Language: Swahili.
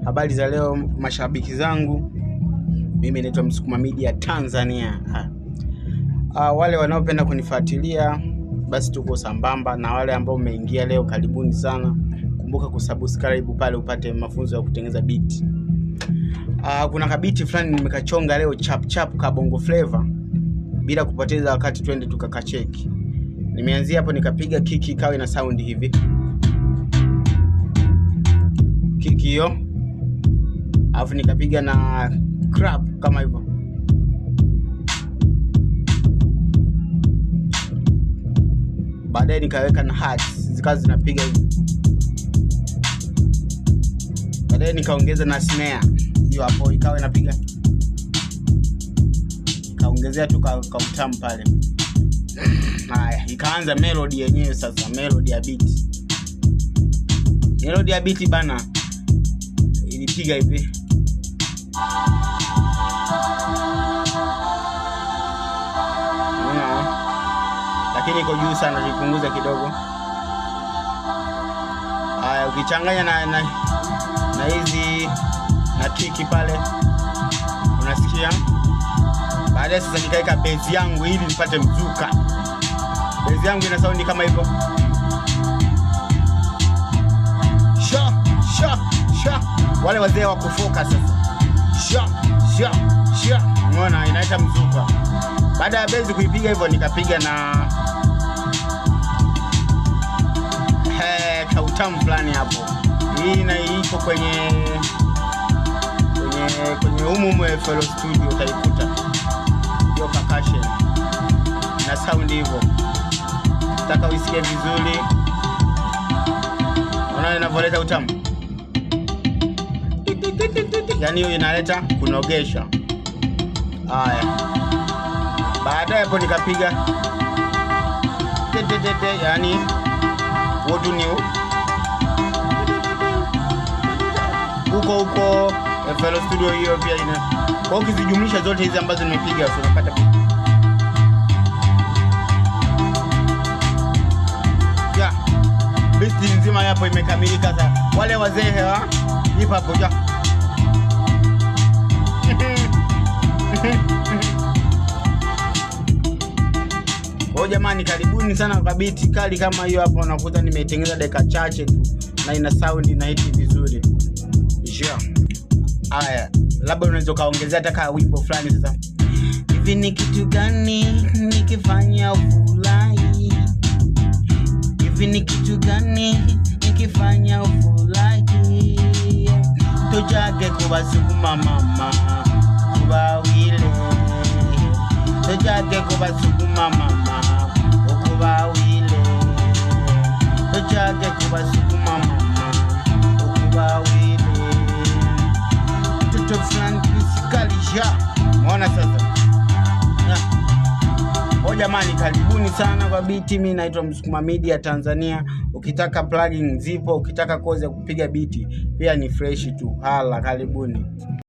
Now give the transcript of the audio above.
Habari za leo mashabiki zangu, mimi naitwa Msukuma Media Tanzania. Wale wanaopenda kunifuatilia basi tuko sambamba, na wale ambao mmeingia leo karibuni sana. Kumbuka kusubscribe pale upate mafunzo ya kutengeneza beat. Kuna kabiti fulani nimekachonga leo chap chap ka Bongo Flava. Bila kupoteza wakati twende tukakacheki. Nimeanzia hapo nikapiga kiki ikawa na sound hivi. Kiki hiyo. Alafu nikapiga na clap kama hivyo. Baadaye nikaweka na hats zikawa zinapiga hivi. Baadaye nikaongeza na snare hiyo hapo ikawa inapiga, nikaongezea tu ka utamu pale. Haya, ikaanza melody yenyewe sasa, melody ya beat. Melody ya beat bana ilipiga hivi. Unaona? Lakini iko juu sana, tuipunguze kidogo. Haya, ukichanganya na hizi na kiki pale unasikia. Baadaye sasa nikaweka bass yangu ili nipate mzuka. Bass yangu ina sound kama hivyo. Sha sha sha. Wale wazee wa kufoka sasa. Sha sha sha. Unaona inaita mzuka. Baada ya bass kuipiga hivyo nikapiga na kautamu fulani hapo. Hii na iko kwenye humu humu FL Studio utaikuta hiyo percussion na sound hivyo. Nataka uisikie vizuri. Unaona inavyoleta utamu? Yaani hiyo inaleta kunogesha. Haya. Baadaye hapo nikapiga tete, yani wotu ni huko huko FL Studio hiyo pia ina. Kwa hiyo ukizijumlisha zote hizi ambazo nimepiga unapata ya beat nzima hapo imekamilika sasa. Wale wazee wa hip hop ya. Kwa jamani, karibuni sana kwa beat kali kama hiyo hapo. Unakuta nimeitengeneza dakika chache tu na ina sound na hiti vizuri. Yeah. Haya, labda unaweza kaongezea hata kama wimbo fulani sasa. Hivi ni kitu gani nikifanya ufurahi? Hivi ni kitu gani nikifanya ufurahi? Tujage kubasukuma mama kubawile. Tujage kubasukuma mama ukubawile. Tujage kubasukuma mama ukubawile. Mtoto fulani kisikalisha. Muona sasa. O jamani, karibuni sana kwa beat. Mimi naitwa Msukuma Media Tanzania. Ukitaka plugin zipo, ukitaka kozi ya kupiga beat pia ni fresh tu. Hala, karibuni.